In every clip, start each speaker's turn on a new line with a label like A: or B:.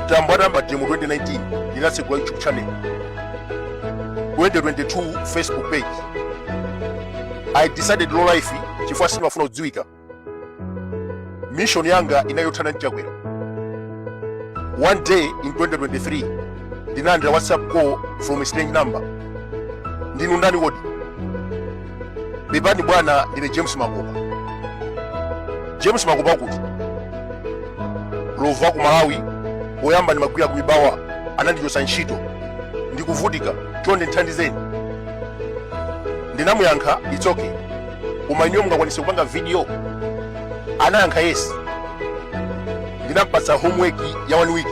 A: Mtambo atayamba demo 2019, ndinatsegula YouTube channel, 2022 Facebook page. I decided low life chifukwa sindimafuna kudziwika. Mission yanga inali yothana ndi Chakwera. One day in 2023, ndinalandira WhatsApp call from a strange number. "Ndinu ndani kodi?" "Pepani bwana, ndine James Makopa." "James Makopa kuti lova ku Malawi, poyamba ndimagwira ku Mibawa, anandichosa ntchito, ndikuvutika, chonde ndithandizeni." Ndinamuyankha, "It's okay, koma inuyo mungakwanise kupanga video?" Anayankha, "Yes." Ndinampatsa homework ya one week: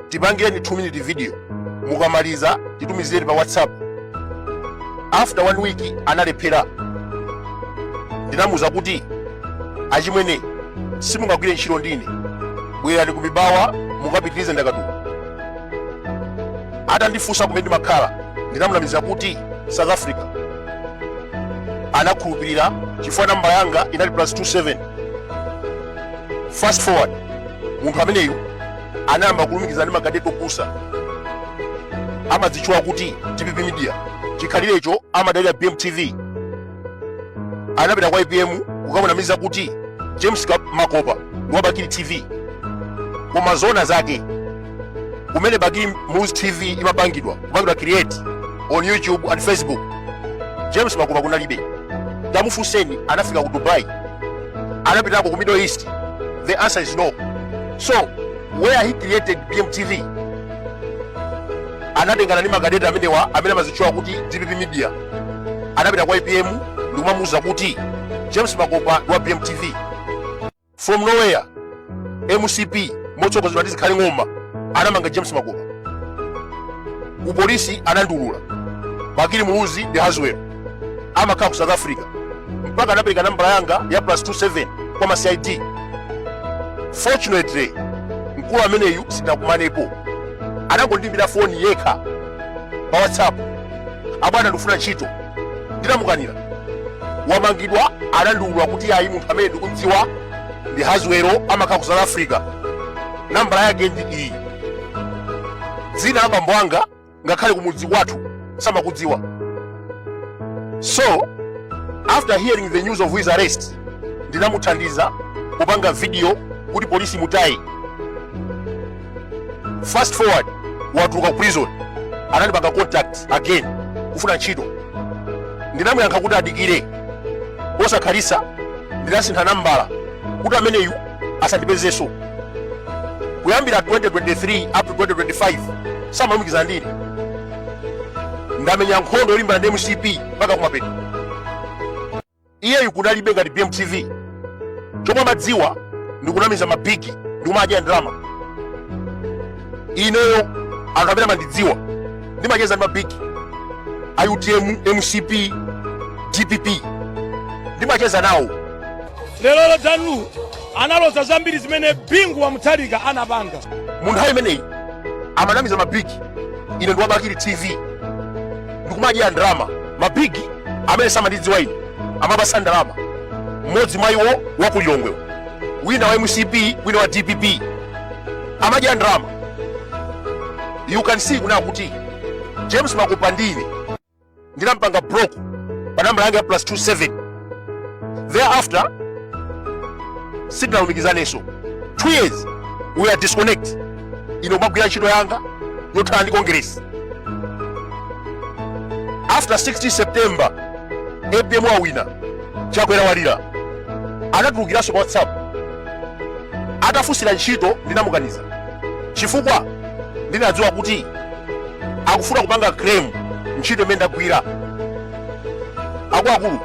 A: "Tipangireni 2 minute video, mukamaliza titumizireni pa WhatsApp." After one week analephera. Ndinamuuza kuti, "Achimwene, simungagwire ntchito ndine, bwerani ku Mibawa mukapitirize ndakatulo." Atandifunsa kumene ndimakhala, ndinamunamiza kuti South Africa. Anakhulupirira chifukwa namba yanga inali +27. Fast forward, munthu ameneyu anayamba kulumikiza ndi makadeti opusa amadzitchula kuti DPP Media. Chikhalirecho amadalira BMTV. Anapita kwa APM kukamunamiza kuti James Makopa ndi wa Bakili TV. Koma zona zake, kumene Bakili Muluzi TV imapangidwa, kupangidwa create on YouTube and Facebook, James Makopa kunalibe. Tamufunseni, anafika ku Dubai? Anapitako ku Middle East? The answer is no. So where he created BMTV? Anatengana ndi makadeti amenewa amene amazitchula kuti DPP Media, anapita kwa APM ndikumamuuza kuti James Makopa ndi wa BMTV. From nowhere, MCP motsogozedwa ndi Zikhale Ng'oma anamanga James Makopa. Ku polisi anandiulula, Bakili Muluzi ndi Haswell, amakhala ku South Africa, mpaka anapereka nambala yanga ya +27 kwa ma CID. Fortunately, mkulu ameneyu sitinakumanepo, anangondimbira foni yekha pa WhatsApp, "Abwana, ndikufuna ntchito." Ndinamukanira. Wamangidwa, anandiulula kuti ayi, munthu amene ndikumdziwa ndi Haswell, amakhala ku South Africa, nambala yake ndi iyi. Dzina la bambo anga ngakhale kumudzi kwathu samakudziwa. So after hearing the news of his arrest, ndinamuthandiza kupanga video kuti polisi mutayi. Fast forward, watuluka ku prison, anandipanga contact again kufuna ntchito. Ndinamuyankha kuti adikire. Posakhalisa ndinasintha nambala kuti ameneyu asandipezenso. Kuyambira 2023 up to 2025 samalumikiza ndine. Ndamenya nkhondo yolimbana ndi MCP mpaka kumapeto. Iyeyu kunalibe ngati BMTV. Chomwe amadziwa ndikunamiza mabigi ndikumadya ndalama. Ineyo, anthu amene amandidziwa, ndimacheza ndi mabigi a UTM, MCP, DPP, ndimacheza nawo.
B: Lero Dan Lu analoza zambiri zimene Bingu wa Mutharika anapanga.
A: Mu nthawi imeneyi amanamiza mabigi, "Ine ndi wa Bakili TV," ndikumadya ndalama. Mabigi amene samandidziwa ine amapasa ndalama, mmodzi mwa iwo wa ku Lilongwe, wina wa MCP, wina wa DPP, amadya ndalama. You can see kunena kuti James Makopa ndine ndinampanga block pa nambala yanga ya +27. Thereafter sitinalumikizanenso. 2 years we are disconnect. Ine kumagwira ntchito yanga yothana ndi Kongeresi. After 16 September, APM wawina, Chakwera walira, anatulukiranso pa WhatsApp atafunsira ntchito. Ndinamukaniza chifukwa ndinadziwa kuti akufuna kupanga claim ntchito imene ndagwira. Akuluakulu,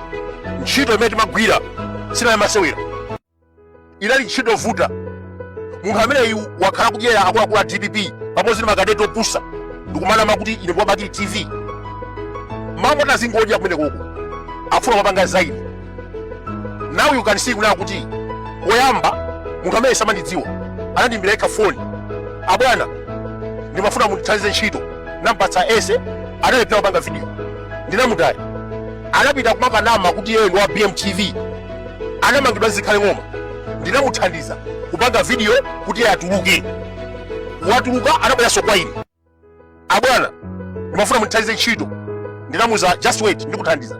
A: ntchito imene timagwira sinayamasewera, inali ntchito yovuta. Munthu ameneyu wakhala kudyera akuluakulu a DPP pamodzi ndi makadeti opusa ndikumanama kuti ine ndi wa Bakili TV. Mambo tazingodya kumene koko, akufuna kupanga zaini. Now you can see kunena kuti poyamba munthu amene samandidziwa anandimbira yekha foni, "Abwana, ndimafuna mundithandize ntchito." Nampatsa ese, analephera kupanga video, ndinamutaya. Anapita kumakanama kuti iye ndi wa BMTV, anamangidwa Zikhale Ng'oma, ndinamuthandiza kupanga video kuti iye atuluke. Watuluka, anabweranso kwa ine, "Abwana, ndimafuna mundithandize ntchito." Ndinamuza, "Just wait, ndikuthandiza."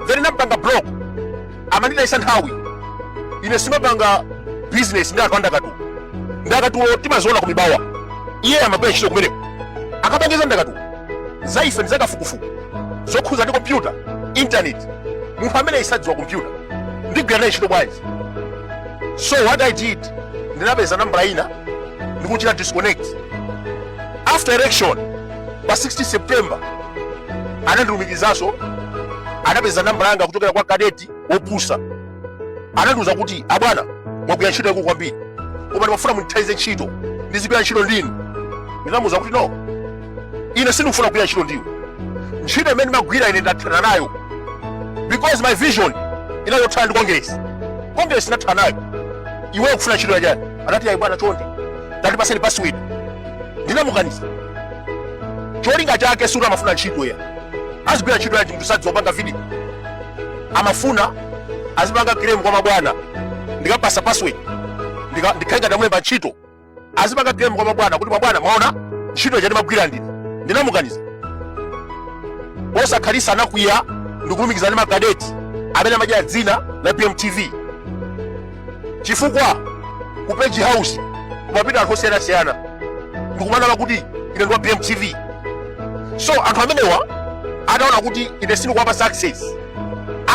A: Then ndinampanga block. Amanditayisa nthawi. Ine simapanga business ndi anthu andakatulo. Ndakatulo timaziona ku Mibawa. Iye amagwira ntchito kumeneko, akapangiza ndakatulo. Za ife ndi zakafukufuku zokhuza ndi kompyuta, internet. Munthu amene sadziwa kompyuta, ndigwira naye ntchito bwanji? So what I did, ndinapeza nambala ina ndikuchita disconnect. After election, pa 16 September, anandilumikizanso. Anapeza nambala yanga kuchokera kwa kadeti wopusa. Anandiuza kuti, "Abwana, mwagwira ntchito yaikulu kwambiri, koma ndimafuna mundithandize ntchito, ndizigwira ntchito ndinu." Ndinamuuza kuti, "No, ine sindikufuna kugwira ntchito ndiwe. Ntchito imene ndimagwira ine ndathana nayo, because my vision inali yothana ndi Congress. Congress inathana nayo. Iweyo ukufuna ntchito yachani?" Anati, "Ayi bwana, chonde tatipaseni password." Ndinamukaniza. Cholinga chake sikuti amafuna ntchito ya azigwira ntchito yanji munthu sadziwa kupanga video. Amafuna azipanga claim kwa mabwana, ndikapasa password, ndikhale ngati amulemba ntchito, azipanga claim kwa mabwana kuti, "Mabwana, mwaona ntchito ija ndimagwira ndine." Ndinamukaniza. Posakhalisa anakwiya ndikulumikizana ndi makadeti amene amadya dzina la BMTV, chifukwa ku Page House kumapita anthu osiyanasiyana ndikumanama kuti ine ndi wa BMTV. So anthu amenewa ataona kuti ine sindikuwapasa access,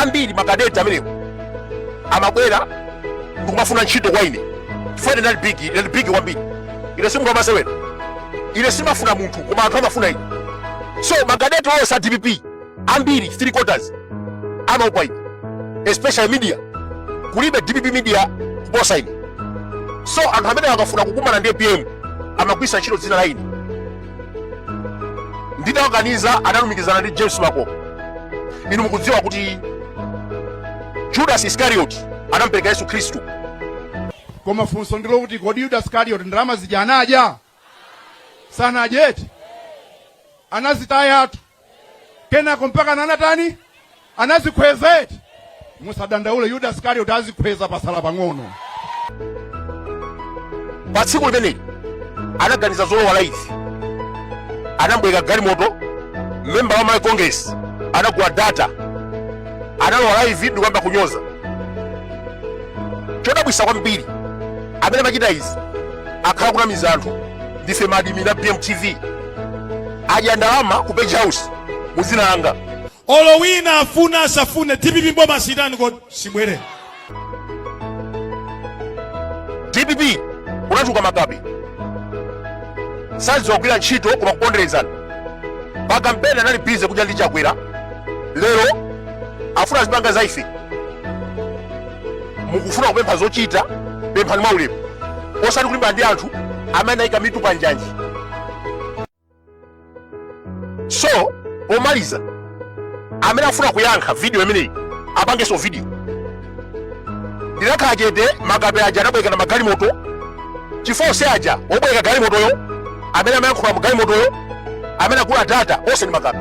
A: ambiri makadeti amenewa amabwera ndikumafuna ntchito kwa ine, chifukwa ine ndali big. Ine ndi big kwambiri. Ine si munthu wamasewera. Ine simafuna munthu, koma anthu amafuna ine. So makadeti onse a DPP ambiri, three quarters, amaopa ine, especially media. Kulibe DPP media kuposa ine. So anthu amene akafuna kukumana ndi APM amagwisa ntchito dzina la ine. Nditawakaniza, analumikizana ndi James Makopa. Inu mukudziwa kuti Judas Iscariot anampereka Yesu Khristu.
C: Koma funso ndilo kuti, kodi Yuda Iskarioti ndalama zija anadya? Sanadyeti, anazitayatu. Kenako mpaka nanatani, anazikhweza eti. Musadandaule, Yuda Iskarioti azikhweza, pasala pang'ono.
A: Pa tsiku limeneli anaganiza zolowa live, anambweka galimoto. Memba wa Malawi Congress anagula data, analowa live ndikuyamba kunyoza. Chodabwisa kwambiri, amene amachita izi akhala kunamiza anthu, ndife ma admin a BMTV, adya ndalama ku Page House mu dzina langa.
B: Olo wina afuna asafune, DPP mboma sitani kodi sibwere.
A: DPP kunatuluka makape, sadziwa kugwira ntchito koma kuponderezana. Pa kampeni anali busy kudya ndi Chakwera, lero afuna azipanga za ife. Mukufuna kupempha zochita, pemphani mwaulemu, osati kulimbana ndi anthu amene ayika mitu pa njanji. So pomaliza, amene afuna kuyankha video imeneyi apangenso video. Ndinakhala chete. Makape aja anabweka na magalimoto, chifukwa onse aja obweka galimotoyo, amene amayankhula mu galimotoyo, amene agula data, onse ndi makape.